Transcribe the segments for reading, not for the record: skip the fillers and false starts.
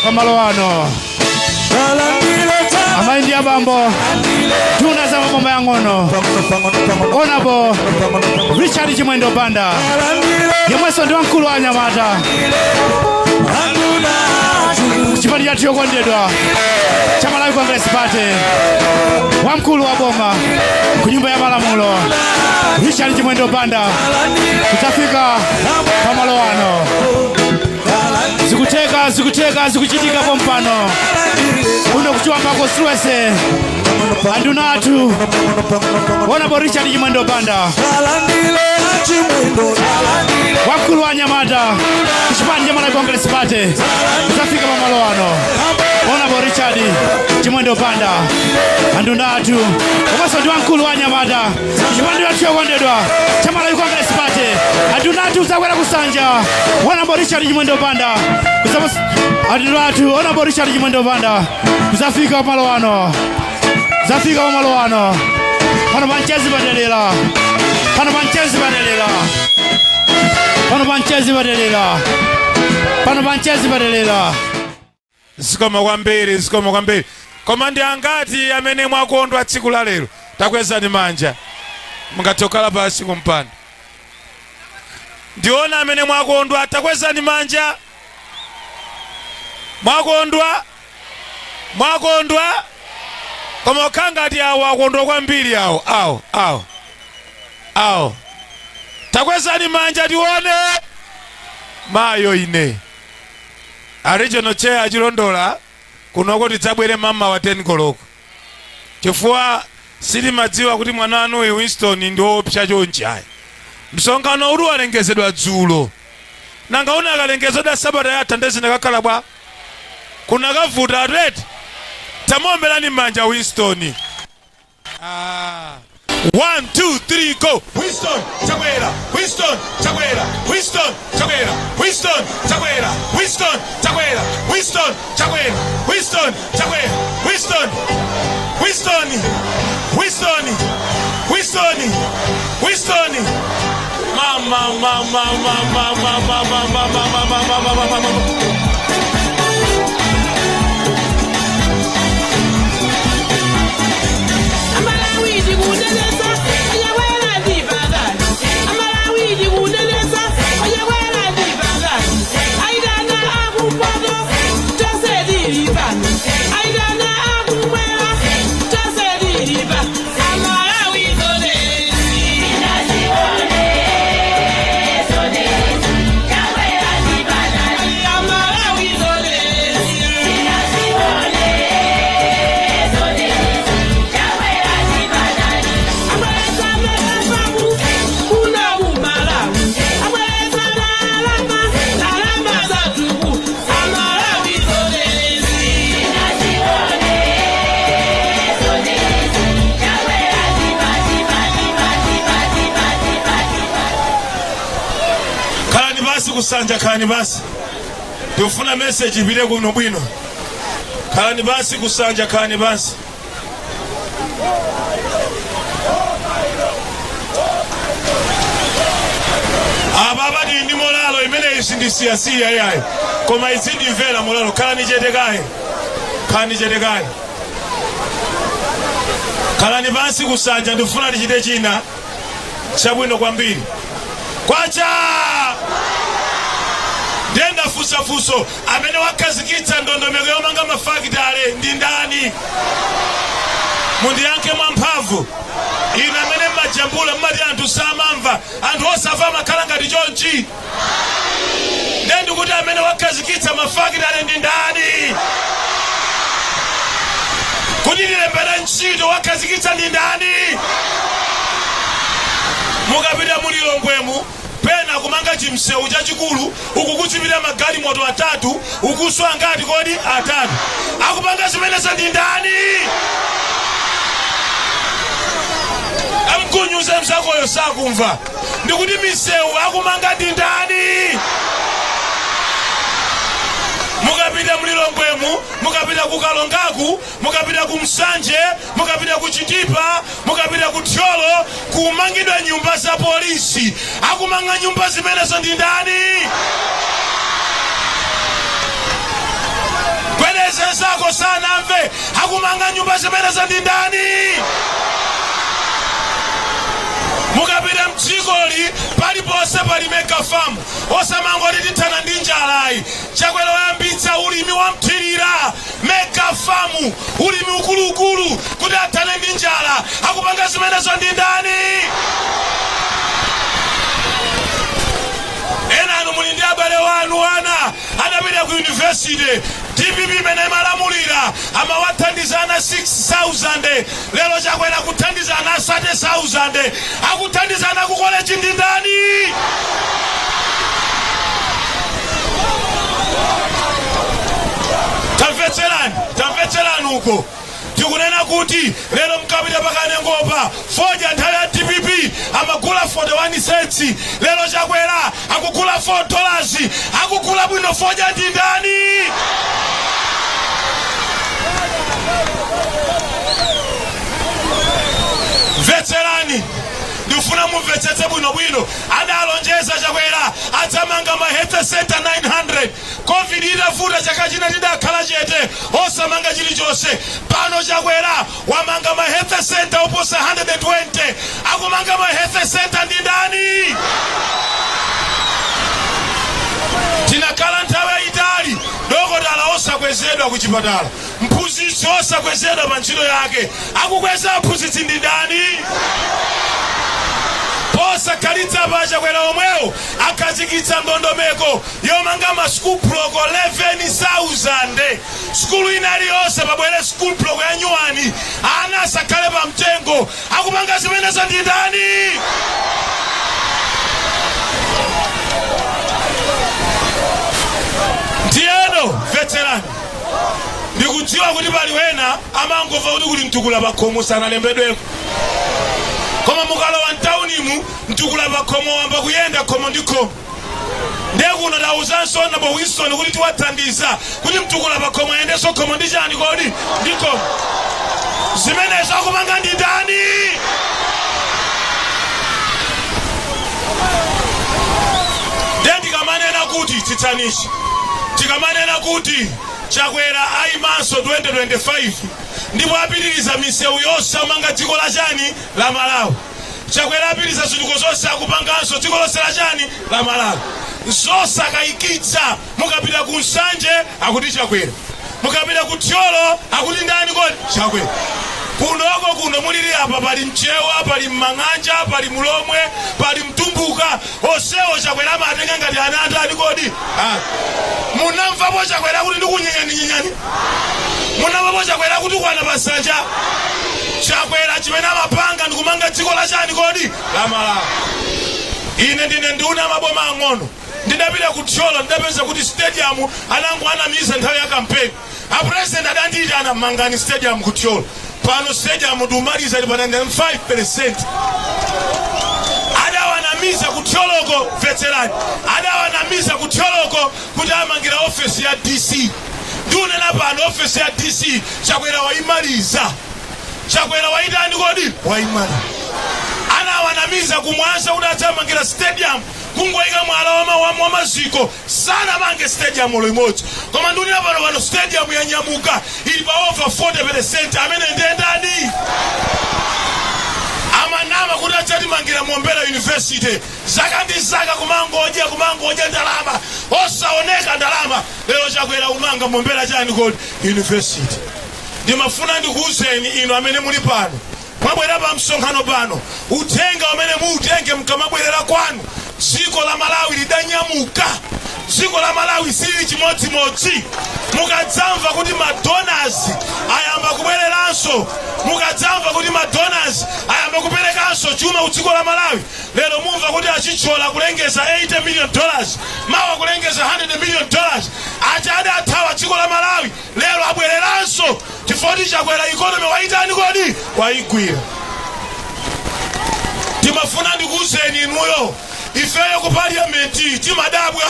Pamalo ano, amayi ndi abambo, nduna za maboma yang'ono, Honorable Richard Chimwendo Banda, yemwenso ndi wamkulu wa anyamata chipani chathu chokondedwa cha Malawi Congress Party, wamkulu wa boma ku nyumba ya malamulo Richard Chimwendo Banda, kudzafika pamalo ano. Zikutheka, zikutheka, zikuchitika pompano kuno ku Chiwamba constituency. Anduna athu Honorable Richard Chimwendo Banda, wamkulu wa anyamata kuchipani cha Malawi Congress Party, kudzafika pamalo ano. Honorable Richard Chimwendo Banda, anduna athu komanso ndi wamkulu wa anyamata kuchipani chathu chokondedwa cha Malawi Congress Party, anduna athu udzakwera kusanja. Honorable Richard Chimwendo Banda, anduna athu Honorable Richard Chimwendo Banda kudzafika pamalo ano, zafika pamalo ano. Pano pa Mchezi padelera, pano pa Mchezi padelera, pano pa Mchezi padelera, pano pa Mchezi padelera. Zikomo kwambiri, zikomo kwambiri. Koma ndi angati amene mwakondwa tsiku la lero? Takwezani manja. Mungathe kukhala pansi kumpando. Ndiona amene mwakondwa, takwezani manja. Mwakondwa, mwakondwa. Koma ukhala ngati awo akondwa kwambiri, awo, awo, awo, awo. Takwezani manja tione. Mayo ine, a regional chair achilondola kunoko, tidzabwere mama wa 10 koloko, chifukwa sitimadziwa kuti mwana wanuyu Winston ndi woopsa chonchi ayi. Msonkhano uli walengezedwa dzulo, nanga una akalengezedwa sabata yatha, ndezinakakhala bwa kunakavuta atweti. Tamuomberani m'manja Winston. Ah. One, two, three, go! Winston Chakwera, Winston Chakwera, Winston Chakwera, Winston Chakwera, Winston Chakwera, Winston Chakwera, Winston Chakwera, Winston, Winston, Winston, Winston, Winston. Mama, mama, mama, mama, mama, mama, mama, mama, mama. Amalawi tikunenesa, achakwera ndipatali. Amalawi tikunenesa, achakwera ndipatali. Aitana akumpoto, tonse tili pano. Aitana akumwera, tonse tili pano. Amalawi zonezi. Amalawi zonezi. Abweresa ndalama kuno ku Malawi, abweresa ndalama, ndalama zathu. Amalawi zonezi. Khalani pansi kusanja, khalani pansi. Tikufuna message ipite kuno bwino. Khalani pansi kusanja, khalani pansi. Apa apati ndi morale imeneyi, sindisiyasiya yayi, koma izindimvera morale. Khalani chete kaye, khalani chete kaye, khalani pansi kusanja. Ndikufuna tichite china chabwino kwambiri. Kwacha! Ndiye ndafunsafunso, amene wakhazikitsa ndondomeko yomanga mafakitale ndi ndani? Mundiyankhe mwamphamvu. Inu amene mmajambula, mmati anthu samamva, anthu osamva amakhala ngati chonchi. Ndiye ndikuti amene wakhazikitsa mafakitale ndi ndani? Kuti tilembere ntchito, wakhazikitsa ndi ndani? Mukapita mulilongwemu, pena kumanga chimsewu chachikulu uku kuchipita magalimoto atatu, ukuswa ngati kodi atatu. Akupanga zimenezo ndi ndani? Amkunyuze mzakoyo sakumva. Ndikuti misewu akumanga ndi ndani? Mukapita mlilongwemu, mukapita ku Kalongaku, mukapita ku Msanje, mukapita ku Chitipa, mukapita ku Thyolo, kumangidwa nyumba za polisi. Akumanga nyumba zimenezo ndi ndani? Chenjeza nzako sanamve. Akumanga nyumba zimenezo ndi ndani? Mukapita mdzikoli, paliponse pali mega farm. Osamangoti tithana ndi njalayi. Chakwera wayambitsa ulimi wa mthirira, mega farm, ulimi ukuluukulu kuti athane ndi njala. Akupanga zimenezo ndi ndani? Ena anu muli ndi abale wanu, ana adapita ku university. DPP imene imalamulira amawathandiza ana 6000. Lero Chakwera kuthandiza ana 30,000. Akuthandiza ana ku college ndi ndani? Tamvetserani, tamvetserani uko. Tikunena kuti lero mkapita pakanengopa, fodya nthawi ya DPP amagula 41 cents. Lero Chakwera akugula $4. Akugula bwino fodya ndi ndani? Mvetserani, ndikufuna mumvetsetse bwinobwino. Adalonjeza Chakwera adzamanga ma health center 900. COVID itavuta chaka china, tidakhala chete, osamanga chilichonse. Pano Chakwera wamanga ma health center oposa 120. Akumanga ma health center ndi ndani? Tinakhala nthawi yayitali dokotala osakwezedwa ku chipatala, mphunzitsi osakwezedwa pa ntchito yake. Akukweza aphunzitsi ndi ndani? Posakhalitsa pa, Chakwera omwewo akhazikitsa ndondomeko yomanga ma school block 11,000. Sukulu ina iliyonse pabwere school block ya nyuwani, ana asakhale pa mtengo. Akupanga zimenezo ndi ndani? Ndiyeno mvetserani, ndikudziwa kuti pali wena amangomva kuti kuli mtukula pakhomo, sanalembedweko. Koma mukalowa mtaunimu, mtukula pakhomo wamba kuyenda khomo ndi khomo. Ndiye kuno tawuzanso Honorable Winston kuti tiwathandiza kuti mtukula pakhomo ayendenso khomo ndi chani kodi? Ndi khomo. Zimenezo akupanga ndi ndani? Ndiye tikamanena kuti tsitsanichi, tikamanena kuti Chakwera ayimanso 2025 ndipo apitiriza misewu yonse amanga dziko la chani? La Malawi. Chakwera apitiriza zitukuko zonse akupanganso dziko lonse la chani? La Malawi. Zosakayikitsa, mukapita ku Nsanje akuti Chakwera, mukapita ku Thyolo akuti ndani kodi? Chakwera. Kunoko kuno mulili apa pali Mchewa, pali Mmang'anja, pali Mulomwe, pali Mtumbuka, onsewo Chakwera amatenga ngati ana atani kodi? Ah. Munamvapo Chakwera kuti ndikunyenyani? Munamvapo Chakwera kuti kwana pasanja? Chakwera chimene amapanga ndikumanga dziko la chani kodi? La Malawi. Ine ndine nduna maboma ang'ono, ndidapita ku Thyolo, ndidapeza kuti stadium anango anamiza nthawi ya kampeni. A president adandiyitana, "Mangani stadium ku Thyolo." Pano stadium ndikumaliza, ili pa 95. Adawanamiza ku Thyoloko, mvetserani, adawanamiza ku Thyoloko kuti amangira ofesi ya DC. Ndikunena pano ofesi ya DC Chakwera waimaliza. Chakwera waitani kodi? Waimaliza. Anawanamiza kumwanza kuti adzamangira stadium, kungoyika mwala wa maziko, sanamange stadium olo imodzi. Koma ndikunena pano stadium yanyamuka, ili pa over 40. Amene ndiye ndani? Amanama kuti adzatimangira Mombera University. Zaka ndi zaka kumangodya, kumangodya ndalama, osaoneka ndalama. Lero Chakwera kumanga Mombera chani kodi? University. Ndimafuna ndikuwuzeni inu amene muli pano, mwabwera pa msonkhano pano, uthenga umene muutenge mkamabwerera kwanu: dziko la Malawi lidanyamuka. Dziko la Malawi silili chimodzimodzi. Mukadzamva kuti madonors ayamba kubwereranso, mukadzamva kuti madonors ayamba kuperekanso chuma ku dziko la Malawi, lero mumva kuti achichola kulengeza $80 million, mawa kulengeza $100 million. Aja adathawa dziko la Malawi lero abwereranso chifukwa Chakwera economy waitani kodi? Waigwira. Timafuna ndikuwuzeni inuyo, ifeyo ku parliament timadabwa.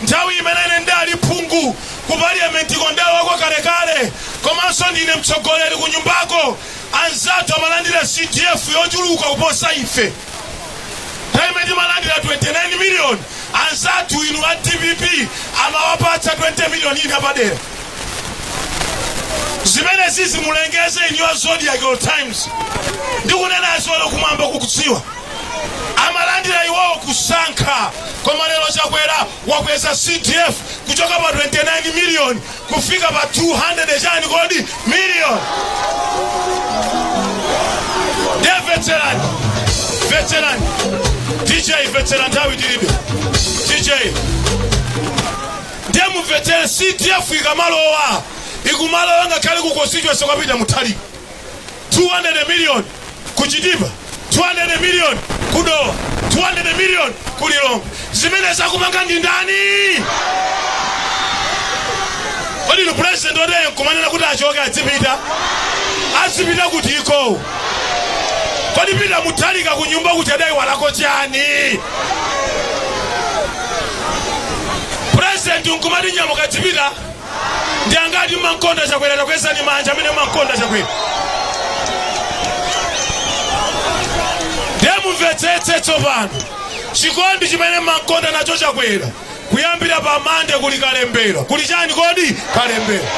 Nthawi imene ine ndali phungu ku parliament ko, ndalowako kalekale, komanso ndine mtsogoleri ku nyumbako, anzathu amalandira CDF yochuluka kuposa ife. Nthawi imene timalandira 29 million, anzathu inu a DPP amawapatsa 20 million ina padera. Zimene zizi mulengeze in your Zodiak Times. Ndikunena zolo, kumwamba kukudziwa. Amalandira iwowo kusankha, koma lero Chakwera wakweza CDF kuchoka pa 29 million kufika pa 200 chani kodi million. Ndemvetserani, mvetserani. DJ, mvetsera, nthawi tilibe. DJ, ndemumvetsere. CDF ikamalowa, ikumalowa ngakhale ku constituency kwapita Mutharika. 200 million kuchitipa, 200 million kudowa, 200 million kulilongwe. Zimene zakumanga ndi ndani kodi? Inu, president otere nkumanena kuti achoke, adzipita, azipita kuti iko? Kodi Pita Mutharika kunyumba kuti adayiwalako chani? President nkumati nyamuka, dzipita. Ndi angati mmankonda Chakwera? Takwezani manja amene mmankonda Chakwera. Ndemumvetsetse tsopano, chikondi chimene mmankonda nacho Chakwera, kuyambira pa Mande kuli kalembera, kuli chani kodi? Kalembera.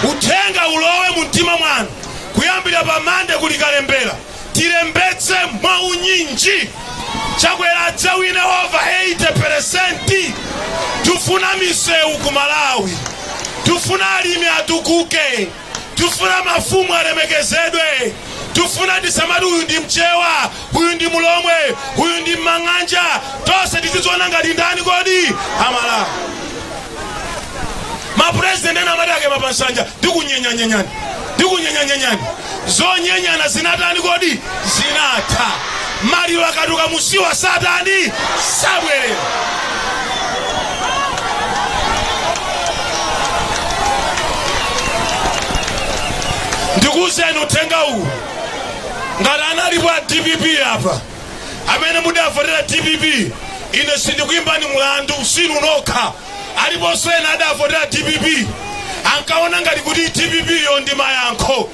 Uthenga ulowe mu mtima mwanu. Kuyambira pa Mande kuli kalembera, tilembetse mwaunyinji. Chakwera adzawina over 80. Tufuna misewu ku Malawi, tufuna alimi atukuke, tufuna mafumu alemekezedwe, tufuna tisamati uyu ndi Mchewa, uyu ndi Mulomwe, uyu ndi Mmang'anja. Tonse tizidziona ngati ndani kodi? Amalawi. Mapurezidenti ena amati akema pa nsanja, ndikunyenyanyenyani, ndikunyenyanyenyani. Zonyenyana zinatani kodi? Zinatha. Maliro akatuka musiwa satani sabwerera. Ndikuwuzeni uthenga uwu, ngati analipo a DPP apa amene mudavotera DPP, ine sindikuimbani mulandu, sinu nokha, aliponso ena adavotera DPP, ankaona ngati kuti DPP yo ndi mayankho.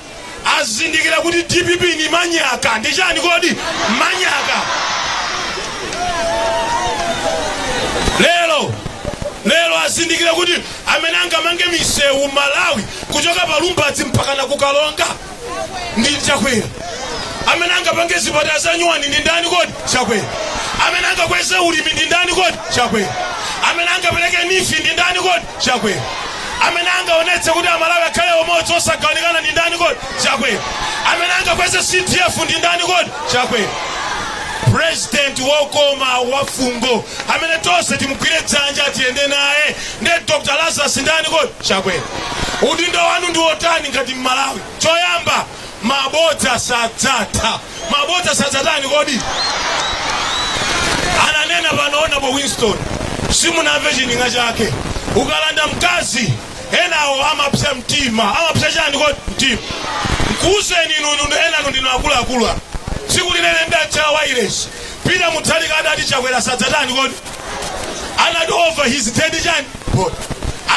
Azindikira kuti DPP ni manyaka. Ndi chani kodi? Manyaka. Lero, lero azindikira kuti amene angamange misewu Malawi kuchoka pa Lumbadzi mpaka na kukalonga ndi Chakwera. Amene angapange zipatala za nyuwani ndi ndani kodi? Chakwera. Amene angakweze ulimi ndi ndani kodi? Chakwera. Amene angapereke NEEF ndi ndani kodi? Chakwera. Amene angaonetse kuti Amalawi akhale umodzi osagawanikana ndi ndani kodi? Chakwera. Amene angakweze CDF ndi ndani kodi? Chakwera. President wokoma wafungo amene tonse timugwire dzanja, tiyende naye, ndi Dr Lazarus ndani kodi? Chakwera. Udindo wanu ndi wotani ngati Mmalawi? Choyamba, mabodza sadzatha. Mabodza sadzatani kodi? Ananena pano Honorable Winston, simunamve chining'a chake. Ukalanda mkazi, enawo amapsa mtima. Amapsa chani kodi? Mtima. Nkuuzeni inu, inu enanu ndinu akuluakulu apa. Tsiku linene ndatcha wireless, Peter Mutharika adati Chakwera sadzatani kodi? Anati over his dead chani body.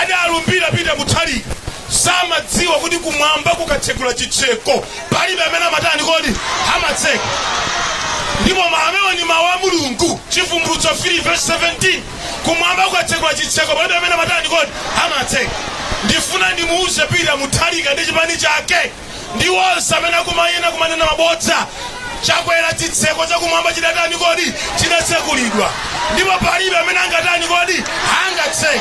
Adalumbira Peter Mutharika, samadziwa kuti kumwamba kukatsekula chitseko palibe amene amatani kodi? Amatseka. Ndipo amenewo ni mawu a Mulungu, Chivumbulutso 3 verse 17. Kumwamba kukatsekula chitseko palibe amene amatani kodi? Amatseka. Ndifuna ndimuuze Peter Mutharika ndi chipani chake ndi wonse amene akumayena kumanena mabodza, Chakwera, chitseko chakumwamba chidatani kodi? Chidatsekulidwa, ndipo palibe amene angatani kodi? Angatseke.